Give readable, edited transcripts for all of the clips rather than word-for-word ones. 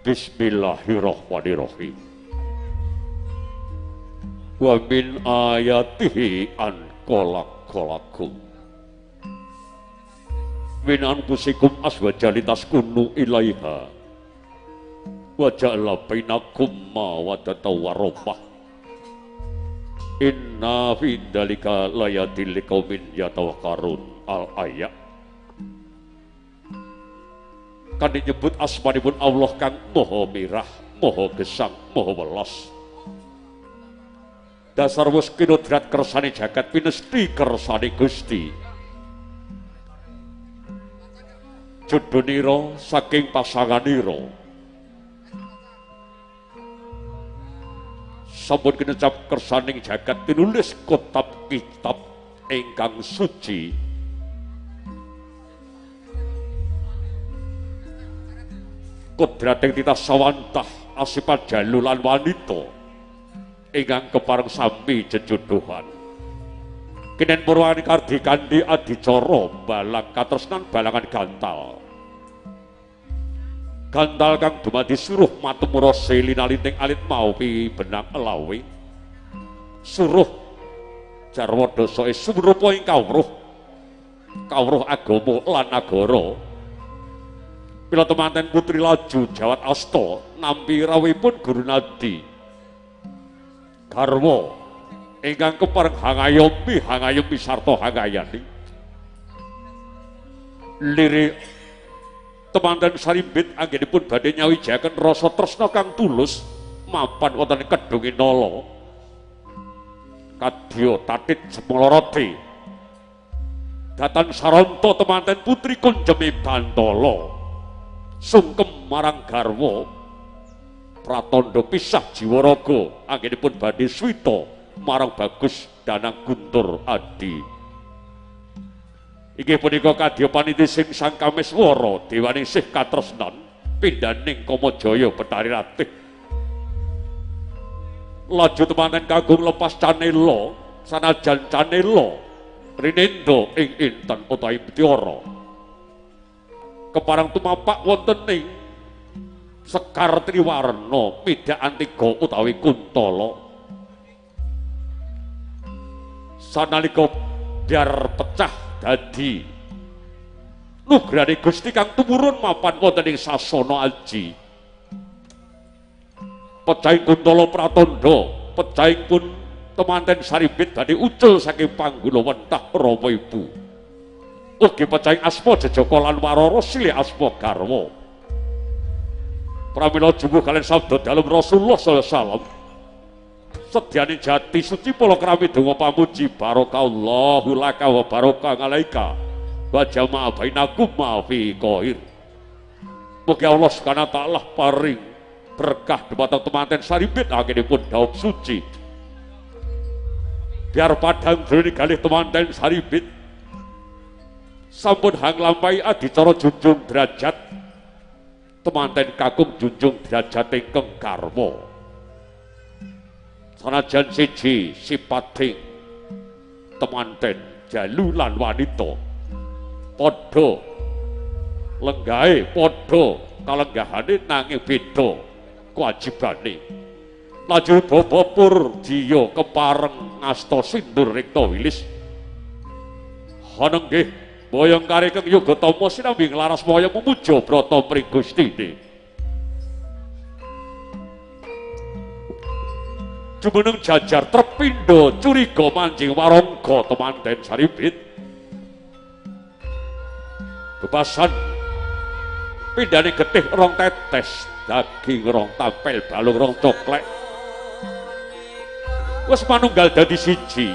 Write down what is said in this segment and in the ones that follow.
Bismillahirrahmanirrahim. Wa min ayatihi an khalaqalakum min anfusikum azwajan litaskunu ilaiha wa ja'ala bainakum mawaddatan warahmah. Inna fi dzalika layatil liqaumin yatawakkarun. Al ayat kan disebut asmanipun Allah kang maha mirah, maha gesang, maha welas. Dasar wis kinodrat kersane jagat pinesti kersane Gusti. Jodhonira saking pasanganira sampun kinecap kersaning jagat tinulis kitab kitab ingkang suci. Kodrating titah sawantah asipat jalu lan wanita ingkang kepareng sami jejodohan. Kinen purwani kardi kandi adicara balang katresnan balangan gantal. Gantal kang dumadi suruh matumura selinaliting alit mawi benang elawe. Suruh jarwa dasa sumrupa ing kawruh. Kawruh agama lan nagara. Mila temanten putri laju Jawat Asta nampi rawuhipun Guru Nadi garwa ingkang kepareng hangayomi hangayomi sarta hangayani. Lirik temanten sarimbit anggenipun badhe nyawijaken rasa tresna kang tulus mapan wonten ing Kedung Inala. Kadya tatit semoloroti datan saranta temanten putri kunjemi bantala sungkem marang garwa pratandha pisah jiwa raga anggenipun badhe swita marang Bagus Danang Guntur Adi. Inggih punika kadya paniti sing Sang Kameswara dewaning sih katresnan pindhaning Kamajaya Betari Ratih. Laju temanten kagum lepas canela sanajan canela rinendha ing inten utawi Betiara. Kepareng tumapak wonten ing Sekar Triwarna midhak Antiga utawi Kuntala. Sanalika biar pecah dadi nugrahane Gusti kang tumurun mapan wonten ing sasana aji. Pecahing Kuntala pratandha, pecahing pun temanten sarimbit badhe ucul saking panggula wentah Rama Ibu. Ugi pecahing asma jejaka lan warara silih asma garwa. Pramila jumuh kalian sabda dalem Rasulullah sallallahu alaihi wasallam. Sedyane jati suci palakrami donga pamuji barakallahu laka wa baraka alaika wa jama'a bainakum ma fi khair. Mugi Allah subhanahu wa ta'ala paring berkah dhumateng temanten sarimbit anggenipun daup suci. Biar padhang jroning galih temanten sarimbit sampun hang lampahi adicara junjung derajat temanten kakung junjung derajat ingkang karma. Sanajan siji sipating temanten jalu lan wanita padha lenggahe padha kalenggahane nanging beda kewajibane. Lajeng bapa Purjiya kepareng ngasta sindur rekta wilis. Hanenggih boyong karikeng yoga tama sinambi nglaras maya memuja brata mring Gustine. Jumeneng jajar terpindha curiga manjing warangga temanten sarimbit. Bebasan pindhane getih rong tetes, daging rong tampel, balung rong coklek. Wis manunggal dadi siji.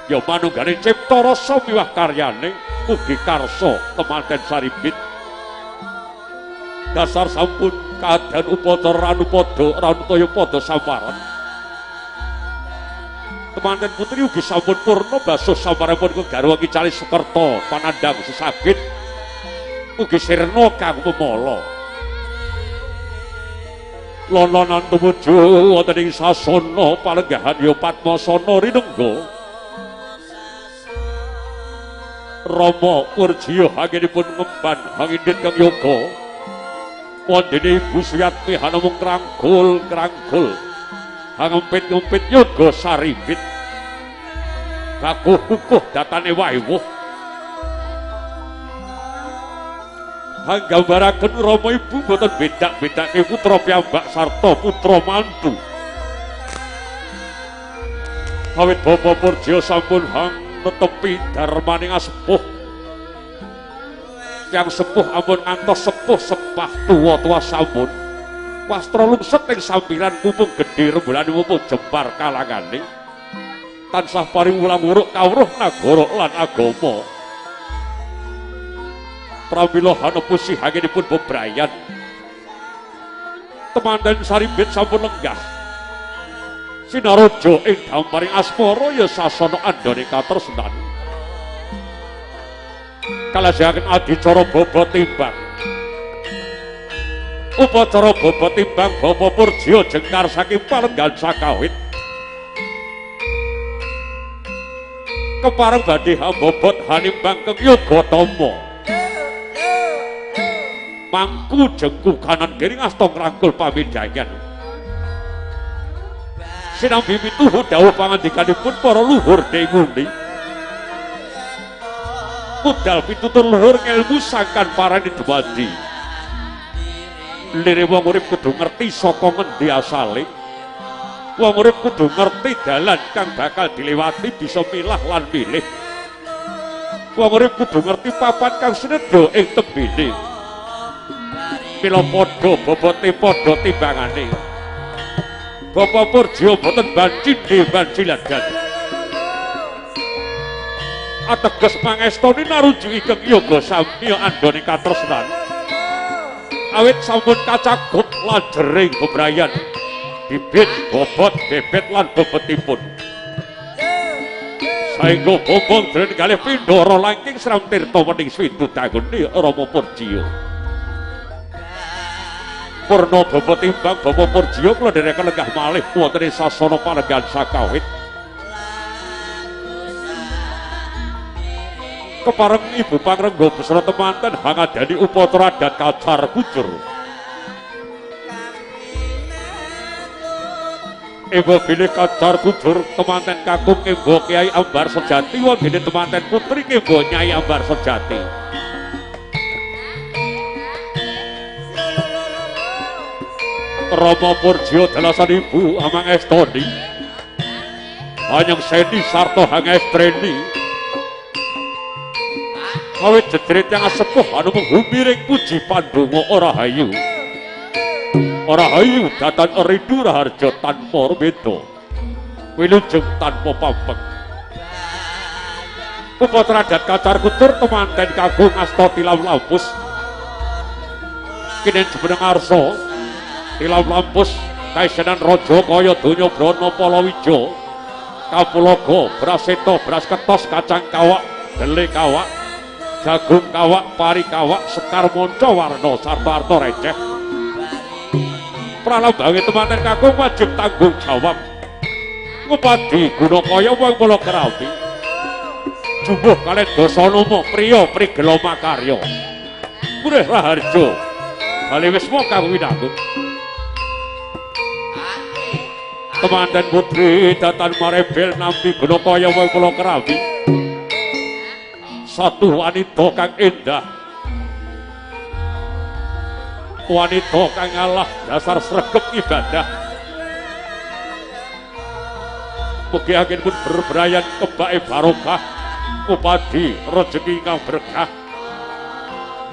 Ya manunggale cipta rasa miwah karyane ugi karsa temanten sarimbit. Dasar sampun kadan upacara anupada ranutaya padha samparan. Temanten putri ugi sampun purna basuh samparanipun kegarwa Ki Cali Sukerta panandhang sesagit ugi sirna kang pemala. Lon-lonan tumuju wonten ing sasana palenggahan ya Padmasana rinengga. Rama Purjiya anggenipun ngemban hangindhit kang yoga. Wondene Ibu Suyatmi hanamung ngrangkul-ngrangkul. Hangempit-ngempit yoga saribit. Kakuh-kukuh datane waiwuh. Hanggambaraken Rama Ibu boten bedak-bedake putra piyambak sarta putra mantu. Awit Bapak Purjiya sampun hang netepi darmaning asepuh. Yang sepuh ampun ngantos sepuh sepah tuwa-tuwa sampun. Wastra lungset ing sampiran mumpung gedhe rembulane mumpung jembar kalangane. Tansah paring wulang wuruk kawruh nagara lan agama. Pramila hanepusi hanginipun bebrayan. Temanten saribit sampun lenggah. Sinaraja ing damparing asmara ya sasana andhane katresnan. Kalajengaken adicara bobot timbang. Upacara bobot timbang Bapak Purjiya jengkar saking palenggan sakawit. Kepareng badhe hambobot hanimbang keng Yogatama. Mangku jengku kanan kiri ngasta ngrangkul pamindhayan. Sinambi mituhu dawuh pangandikanipun para luhur denguni. Mudal pitutur luhur ngelmu sangkan parani dumadi. Lire wong urip kudu ngerti saka ngendi asale. Wong urip kudu ngerti dalan kang bakal dilewati bisa milah lan milih. Wong urip kudu ngerti papan kang sinedha ing tembene. Mila padha bobote padha timbangane. Bapak Purjiya boten bancinde banciladan. Ateges pangestoni narujuki keng yoga samya andhane katresnan. Awit sampun kacakup lan jering bebrayan. Bibit, bobot, bebet lan bebetipun. Saengga bombong dren kalih pindara langking Sram Tirta wening swindu danggone Rama Purjiya. Purna bobot timbang Bapak Purjiya kula dherekaken lenggah malih wonten ing sasana palenggan sakawit. Kepareng Ibu Pangrengga beserta temanten hangadani upacara adat kacar kucur. Ibu bilih kacar kucur temanten kakung Imbo Kiai Ambar Sejati wondene temanten putri Imbo Nyai Ambar Sejati. Rama Purjiya dalasan Ibu Amangestoni. Hanyengseni sarta hangestreni. Awit jejerit yang sepuh anu menghumiring puji pandonga ora hayu. Ora hayu datan rindu raharja tanpa beda. Wilujeng tanpa pampeng. Upacara adat kacar kucur temanten kagung asta tilam lampus. Kinen jumeneng arsa tilam lampus kaisenan raja kaya donya brana palawija. Kapulaga braseta bras ketos kacang kawak dele kawak jagung kawak pari kawak sekar manca warna sarta arta receh. Pralambange temanten kakung wajib tanggung jawab ngupadi guna kaya wong kala kerami. Jumbuh kalen dasanama priya prigela makarya murih raharja bali wisma kang winangun. Temanten putri datan marebel nampi guna kaya wong kala kerami. Satu wanita kang endah, wanita kang ngalah dasar sregep ibadah. Mugi anggenipun berbrayan kebake barokah, upadi rejeki kang berkah,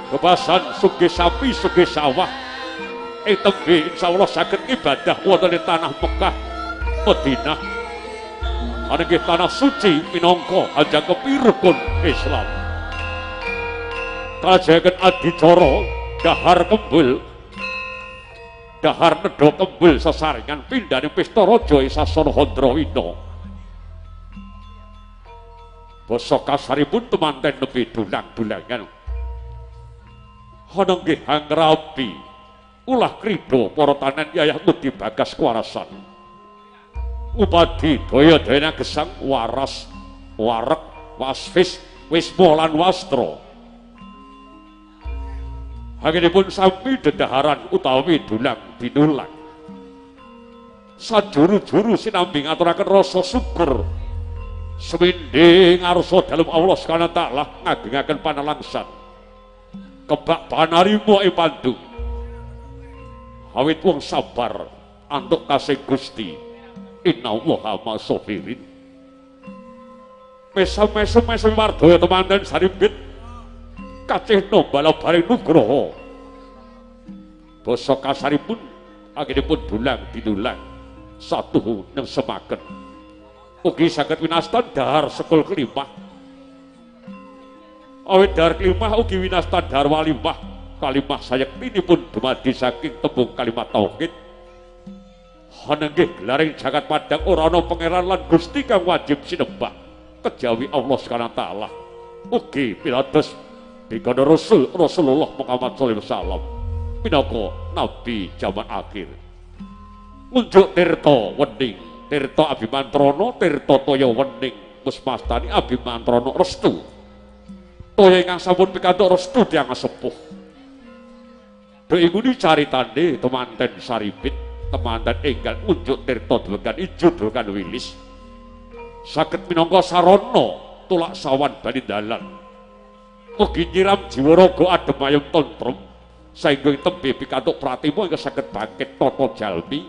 kepasan sugih sapi sugih sawah. Ing tembe insyaallah saged ibadah wonten ing tanah Mekah, Madinah. Anggih tanah suci minangka anjangkepi rukun Islam. Kalajengaken adicara dahar kembul, dahar nedha kembul sesarengan pindhane pesta raja ing sasana Handrawina. Basa kasaripun temanten nembe dulang-dulangan. Ana nggih hangrabi ulah krida para tanen yayah ngudi bagas kuwarasan. Upadi daya-dayana gesang waras, warek, wasfis, wisma lan wastra. Anggenipun sami dedaharan utawi dulang dinulang. Sajuru-juru sinambi ngaturaken rasa syukur semindhe ngarsa dalem Allah Subhanahu wa taala ngagengaken panalangsan. Kebak panarima ing pandung. Awit wong sabar antuk kasih Gusti. Innallaha ma'as-sabirin. Mesem-mesem wardaya temanten sarimbit kacih nombala baring nugroho. Basa kasaripun anggenipun dulang dinulang satuhu nengsemaken. Ugi saged winastan dahar sekul kelimah. Awit dahar kelimah ugi winastan dahar walimah. Kalimah sayektinipun dumadi saking tembung kalimat tauhid. Hanenggih gelaring jagat padhang ora ana pangeran lan Gusti kang wajib sinembah kejawi Allah Subhanahu wa taala. Ugi pitados dikana Rasul Rasulullah Muhammad sallallahu alaihi wasallam minangka nabi jaman akhir. Ngunjuk tirta wening, tirta abimantrana, tirta toya wening musmastani abimantrana restu. Toya ingkang sampun pikantuk restu tiyang sepuh. Duk inguni caritane temanten saripit, temanten enggal ngunjuk tirta dwegan ijo dwegan wilis. Saged minangka sarana tulak sawan bali dalan. Ugi nyiram jiwa raga adem ayem tentrem saengga ing tembe pikantuk pratima ingkang saged bangkit tata jalmi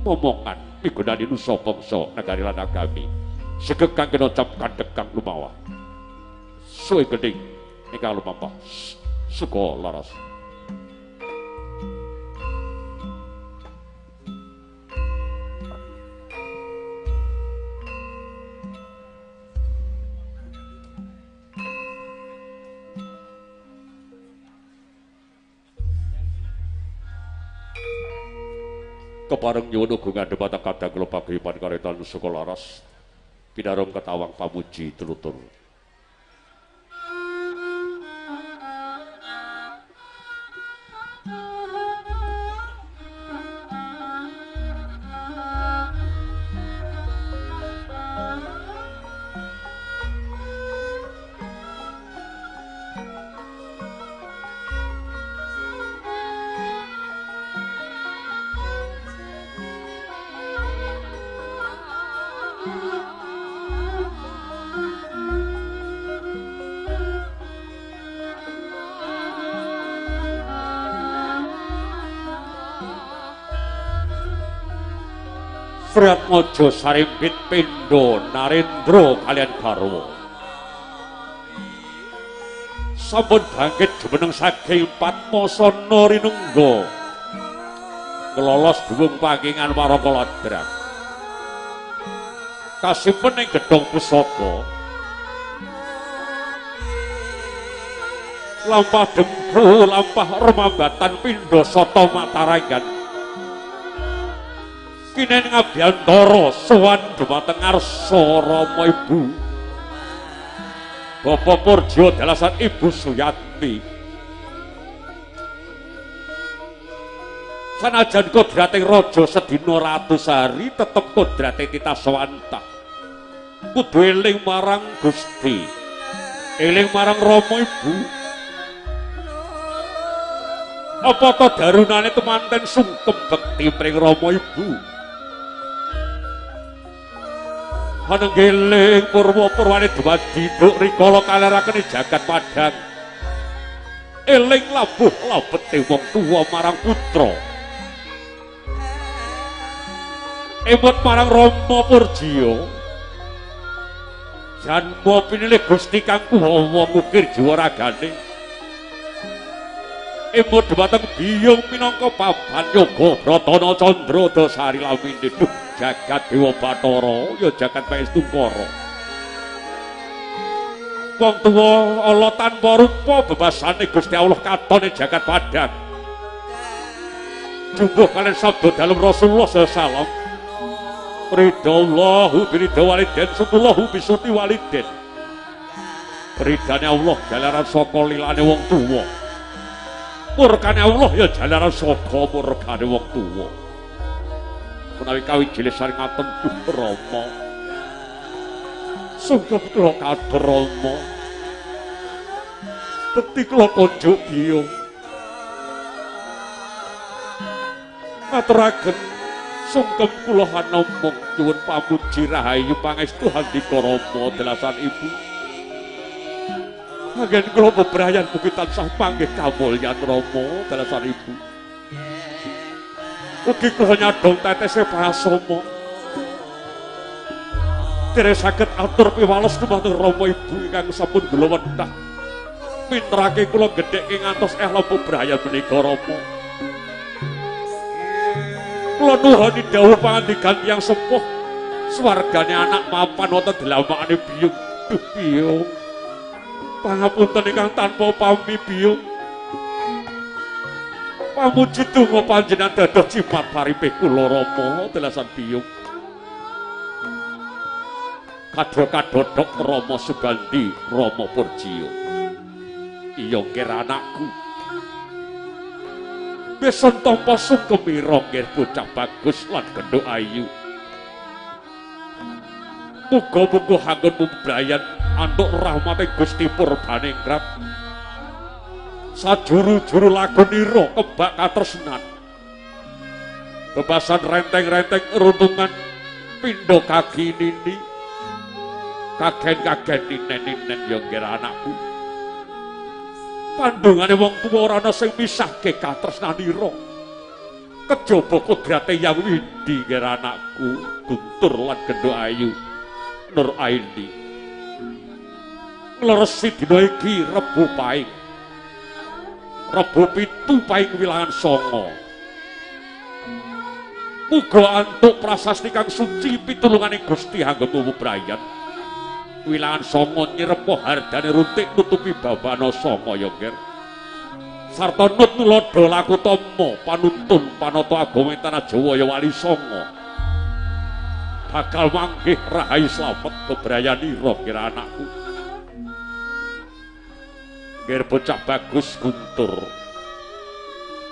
momongan migunani nusa bangsa negari lan agami. Segeg kang kena cap kandhek kang lumawah. Suwe gendhing ingkang lumampah suka laras. Kepareng nyuwun ugungan dhumateng kadang kula paguyuban karetan suka laras pinarung ketawang pamuji tlutur. Suryatmaja Sarimbit Pindha Narendra kaliyan garwa sampun bangkit jumeneng saking Padmasana rinungga nglolos dhuwung pangkingan Waraka Ladrang kasimpen ing gedhong pusaka lampah dengku lampah remambatan pindha sata mataranggan kinen ngabiyantara sowan dhumateng ngarsa Rama Ibu Bapak Purjo dalasan Ibu Suyatmi. Sanajan kodrating raja sedina ratusari tetep kodrate titah sawantah. Kudu eling marang Gusti, eling marang Rama Ibu. Apa ta darunane temanten sungkem bekti mring Rama Ibu? Hanenggeling purwa-purwane dumadi duk rikala kaleraken jagat padhang. Eling labuh labete wong tuwa marang putra. Emot marang Rama Purjiya. Janma pinilih Gusti kang kuwawa ngukir jiwa ragane. Emot dhumateng biyung minangka papan yoga Bratana Candra Dasari lamine duh jagat Dewa Bathara ya jagat Paestungkara. Wong tuwa ala tanpa rupa bebasane Gusti Allah katone jagat padhang. Jumbuh kalian sabda dalem Rasulullah sallallahu alaihi wasallam. Ridallahu biridha waliden sutullahu bisuti waliden. Ridane Allah jalaran saka lilane wong tuwa. Murkane Allah ya jalaran saka murkane wong tuwa. Menawi kawijile saring ngaten duh Rama. Sungkem kula kader Rama. Bekti kula konjuk biyung. Aturaken sungkem kula hanamung nyuwun pamuji rahayu pangestu handika Rama delasan ibu. Anggen kula bebrayan mugi tansah panggih kamulyan Rama delasan ibu. Ugi kula nyadong tetese pasoma. Dereng saged atur piwales dumateng Rama ibu ingkang sampun gulawentah. Mintrake kula gedhekke ngantos ehlom bebrayan menika Rama. Kula nuhoni dawuh pangandikan tiyang sepuh, swargane anak mapan wonten dlamakane biyung. Duh biyung, pangapunten ingkang tanpa pami biyung. Pamuji donga panjenengan dados jimat paripe kula Rama delasan biyung. Kadha-kadhodhok Rama Subandi Rama Purjiyo. Iya nger anakku. Beson tampa sungkemira nggih bocah bagus lan gendhuk ayu. Muga-muga anggonmu bebrayan antuk rahmate Gusti Purbaningrat. Sajuru-juru lagonira kebak katresnan. Bebasan renteng-renteng runtungan pindha kaki nini. Kagen-kagen ninen-ninen ya nggih anakku. Pandungane wong tuwa ora ana sing misahke katresnanira. Kejaba kodrate Yang Widi nggih anakku Guntur lan gendhuk ayu Nur Aini. Ngleresi dina iki Rebo Paing. Rebo 7 Paing wilangan 9. Muga antuk prasasti kang suci pitulungane Gusti anggonmu bebrayan. Wilangan 9 nyirepa hardane runtik nutupi babana 9 ya nggih. Sarta nut nuladha lakutama panuntun panata agama ing tanah Jawa ya Wali Sanga. Bakal manggih rahayu slamet bebrayanira kira anakku. Nggih bocah bagus Guntur.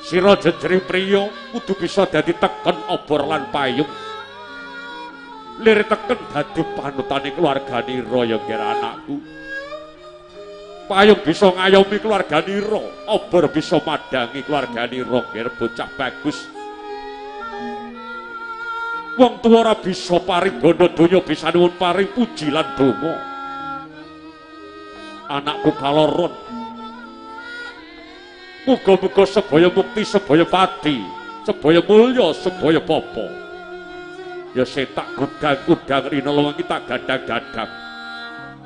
Sira jejeri priya kudu bisa dadi teken obor lan payung. Lir teken dadi panutane keluarganira ya nggih anakku. Payung bisa ngayomi keluarganira, obor bisa madangi keluarganira nggih bocah bagus. Wong tuwa ora bisa paring bondo donya bisa nuwun paring puji lan donga. Anakku kaloron. Muga-muga sebaya mukti, sebaya padi, sebaya mulya, sebaya papa. Ya setak gudang-gudang rina luwangi tak gadang-gadang.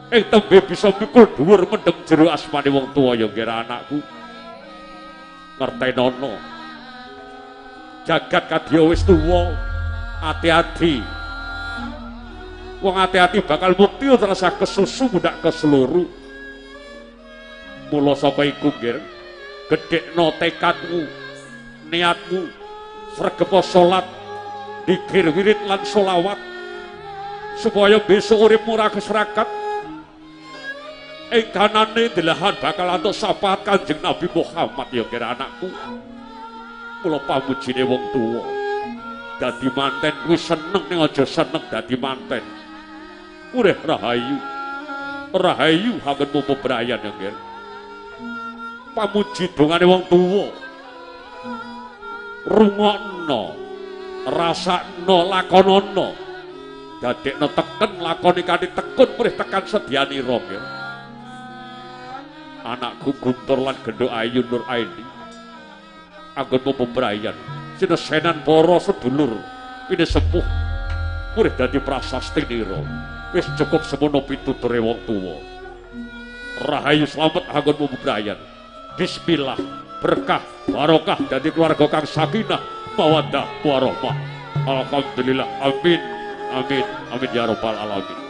Ing tembe bisa mikul dhuwur mendem jero asmane wong tuwa ya nggih anakku. Ngertenono. Jagat kadya wis tuwa, ati-ati. Wong ati-ati bakal mukti ora usah kesusu mundak keseluruh. Mula saka iku nggih, gedhekno tekadmu, niatmu, sregepa salat, dikir wirid lan sholawat supaya besok uripmu ora keserakat. Ing kanane delahan bakal antuk syafaat Kanjeng Nabi Muhammad ya kira anakku. Mula pamujine wong tuwa. Dadi manten kuwi seneng ning aja seneng dadi manten. Ureh rahayu. Rahayu anggonmu bebrayan ya nggih. Pamuji dongane wong tuwa. Rungokno, rasakno, lakonono. Dadekno teken lakoni kanthi tekun mrih tekan sedyanira nggih. Anakku Guntur lan gendhuk ayu Nur Aini. Anggonmu bebrayan sinesenan para sedulur pinesepuh murih dadi prasasti nira. Wis cukup semono pituture wong tuwa. Rahayu slamet anggonmu bebrayan. Bismillah, berkah barokah dadi keluarga kang sakinah mawaddah warahmah. Alhamdulillah, amin amin amin ya rabbal alamin.